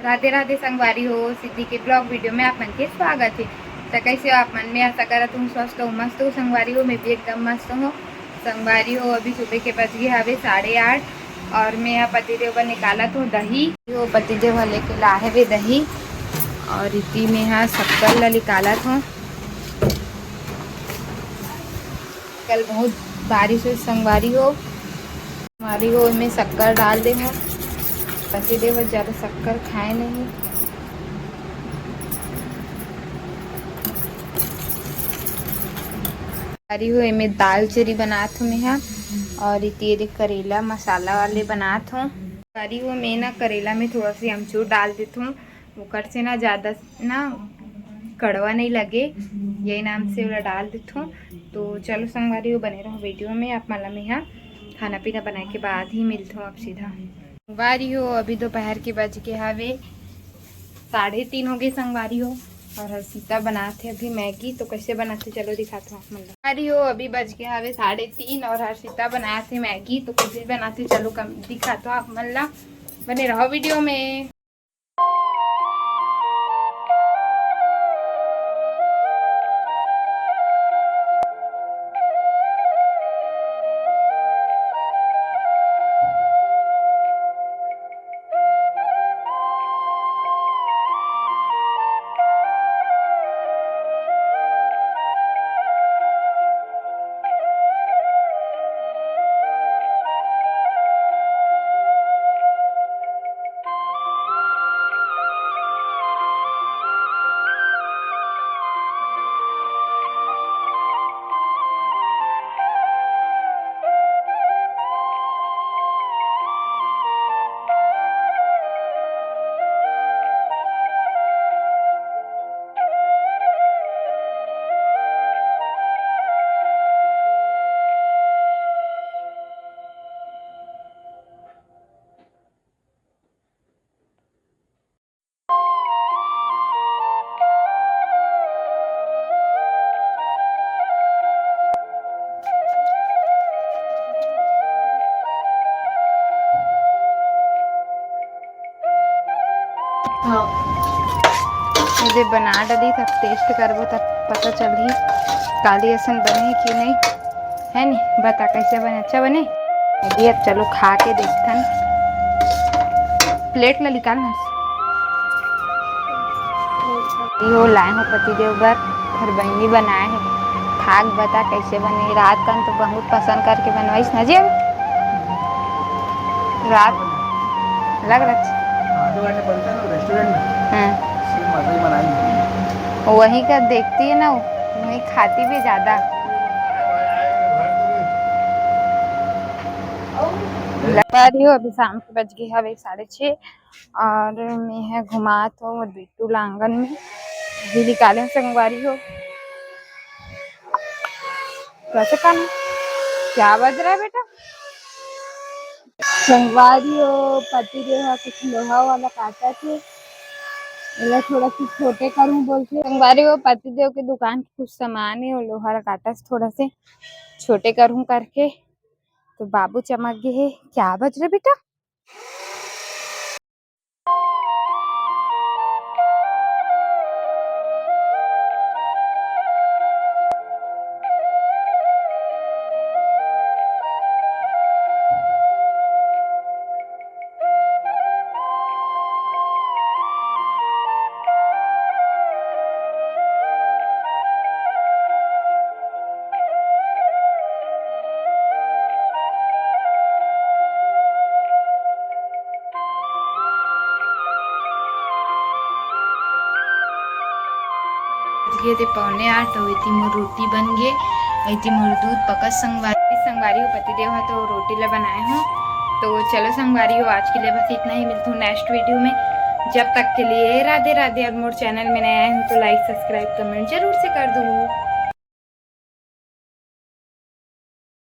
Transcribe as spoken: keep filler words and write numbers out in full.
राधे राधे संगवारी हो, सिद्धि के ब्लॉग वीडियो में आप मन के स्वागत है। तो कैसे हो आप मन? मैं आशा करत हूँ स्वस्थ हो, मस्त हो संगवारी हो। मैं भी एकदम मस्त हूँ संगवारी हो। अभी सुबह के बज गए हवे साढ़े आठ और मैं यहाँ पतिदेव बर निकालत हूँ दही। वो पतिदेव ह लेके ला हवे दही और इति में यहाँ शक्कर ला निकालत हूँ। कल बहुत बारिश हुई संगवारी हो। संगवारी हो, एमे शक्कर डाल दे हो। पति देव ज्यादा शक्कर खाए नहीं। संगवारी हो, एमे दाल चरी बनात हो मेहा और इति एदे करेला मसाला वाले बनात हो। संगवारी हो, मैं ना करेला में थोड़ा सा अमचूर डाल देत हूँ। ओकर से ना ज्यादा ना कड़वा नहीं लगे, यही नाम से ओला डाल देथों। तो चलो संगवारी हो, बने रहो वीडियो में। आप मन ला मेहा खाना पीना बनाए के बाद ही मिलथों आप सीधा। संगवारी हो, अभी दोपहर के बज के हवे साढ़े तीन हो गए संगवारी हो। और हर्षिता बनात हे अभी मैगी, तो कैसे बनात हे चलो दिखात हूँ आप मन ला। संगवारी हो, अभी बज के हवे साढ़े तीन और हर्षिता बनात हे मैगी, तो कैसे बनात हे चलो कम दिखात हूँ आप मन ला, बने रहो वीडियो में। हाँ। एदे बना डली, तब टेस्ट करबो, तब पता चलही काली असन बने कि नहीं, है नी? बता कैसे बने, अच्छा बने? अभी अब चलो खा के देखथन। प्लेट ला निकाल ना। यो लाए हो पति देव बर, फिर बहनी बनाए है। खा के बता कैसे बने। रात कन तो बहुत पसंद करके बनवाइस ना जी। रात लग रहा। आगे वाले बनता है ना रेस्टोरेंट में, हाँ। सेम मजा ही बनाएंगे। वही का देखती है ना, वही खाती भी ज्यादा। संगवारी हो, अभी शाम के बज गए हवे साढ़े छः और मैं है घुमात हो मोर बिट्टू ला आंगन में। अभी निकाले संगवारी हो। कैसे कान? क्या बज रहा है बेटा? संगवारी हो, पति देव ह कुछ लोहा वाला काटत हे, एला थोड़ा सी छोटे करूँ बोलथे। संगवारी हो, पति देव के दुकान के कुछ सामान हे, वो लोहा ला काटत हे, थोड़ा से छोटे करूँ करके। तो बाबू चमक गए हे। क्या बज रहे बेटा? ये दे पौने आठ, तो इति मोर रोटी बन गे, इति मोर दूध पकत संगवारी, संगवारी हो पति देव ह तो रोटी ला बनाए हो। तो चलो संगवारी हो, आज के लिए बस इतना ही, मिलता हूँ नेक्स्ट वीडियो में। जब तक के लिए राधे राधे, और मोर चैनल में नया आए हो तो लाइक सब्सक्राइब कमेंट जरूर से कर दो।